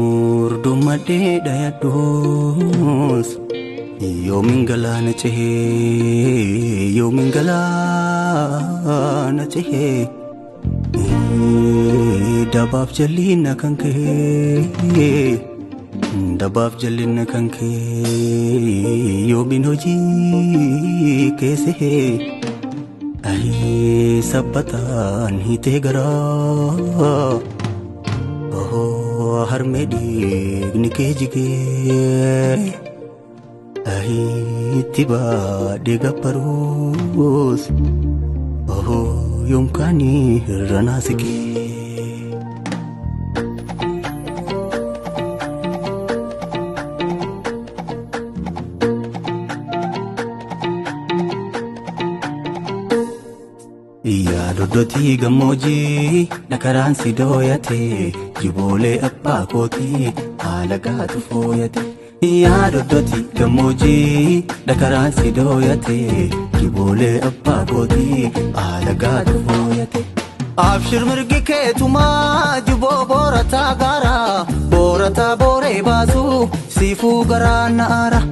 Gurdumadhee dhayadhuus yoomin galaana cehee, yoomin galaana cehee, dabaaf jallinna kan ka'ee, dabaaf jallinna kan ka'ee, yoomin hojii keessee sabbataan hiitee garaa. Harmee dhiigni kee jigee itti baadhee gabbaruus yoomkaanii irra naasiqee. Yaa doddotii gammoojii dhakaraan si dooyate, jiboolee abbaa kootii haala gaatu fooyate. Yaa doddotii gammoojii dhakaraan si dooyate, jiboolee abbaa kootii haala gaatu fooyate. Abshir mirgi keetumaa jiboo boorataa gaara, boorataa booree baasu siifuu garaa na'aara.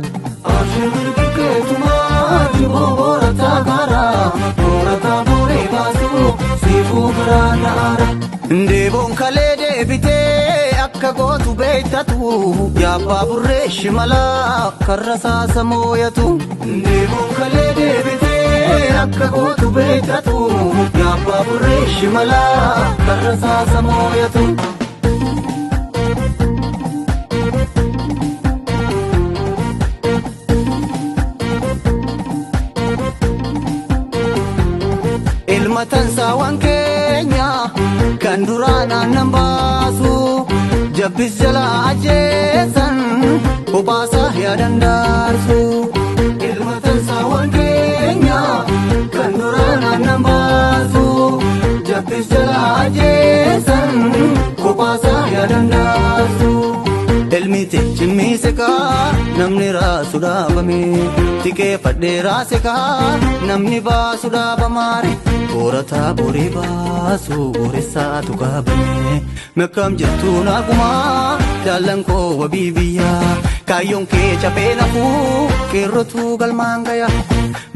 Abshir mirgi keetumaa jiboo boorataa gaara, boorataa booree baasu siifuu garaa na'aara. Deeboon kalee deebitee akka gootu beektatu, yaabbaa burree shimalaa karra saasa mooyatu. Deeboon kalee deebitee akka gootu beektatu, yaabbaa burree shimalaa karra saasa mooyatu. Ilma tansaawwan keenya kan duraan aannan baasu jabbis jalaa ajjeesan obaasaa yaadan daarsu. Ilma tansaawwan keenya kan duraan aannan baasu jabbis jalaa ajjeesan obaasaa yaadan daarsu. Ilmi cimmiise kaa namni raasu dhaabame, tiqeeffadhee raase kaa namni baasu dhaabamaare, boorataa boree baasu booressaatu qabame. Mekkam jettuu naagumaa jaallan koo wabii biyyaa, kaayyoon kee caphee nafuu qeerrotu galmaan gaya.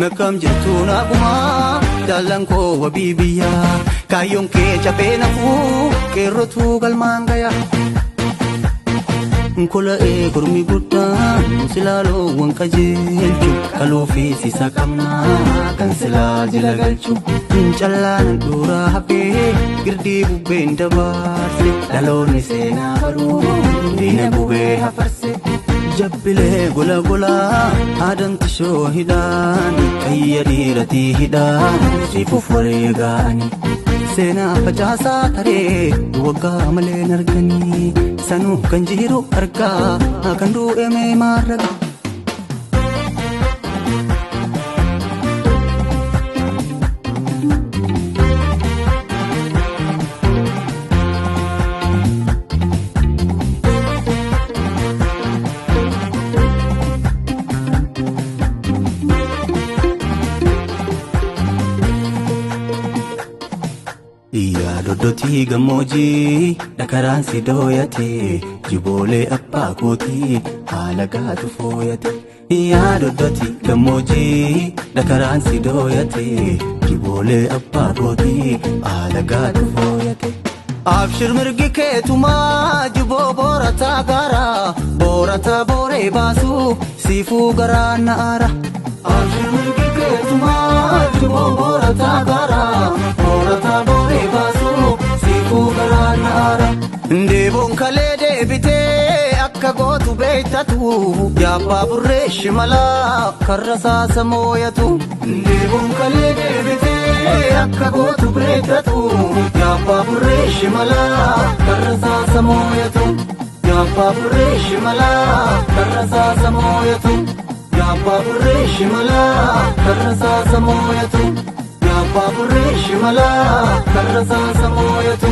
Mekkam jettuu naagumaa jaallan koo wabii biyyaa, kaayyoon kee caphee nafuu qeerrotu galmaan gaya. Kola'ee gurmi guddaan silaaloowwan qajeelchu, kaluu fi sisa qabnaa kan silaa jila galchu. Callaan duraa hafee girdii bubbeen dabarse, dhaloonni seenaa baruu diina gubee hafarse. Jabbilee gola golaa aadan tishoo hidhaan qayya dhiiratii hidhaan sifuuf wareegaani. Seenaa facaasaa taree waggaa malee arganii, sanuu kan jiru argaa kan du'e mee maarraga. Yaa doddotii gammoojii dhakaraan si dooyate, jiboolee abbaa kootii haala gaatu fooyate. Yaa doddotii gammoojii dhakaraan si dooyate, jiboolee abbaa kootii haala gaatu fooyate. Abshir mirgi keetumaa jiboo boorataa gaara, boorataa booree baasu siifuu garaa na'aara. Abshir mirgi keetumaa jiboo boorataa gaara, boorataa booree baasu siifuu garaa na'aara. Deeboon kalee deebitee akka gootu beektatu, yaabbaa burree shimalaa karra saasa mooyatu. Deeboon kalee deebitee akka gootu beektatu, yaabbaa burree shimalaa karra saasa mooyatu. Yaabbaa burree shimalaa karra saasa mooyatu. Yaabbaa burree shimalaa karra saasa mooyatu. Yaabbaa burree shimalaa karra saasa mooyatu.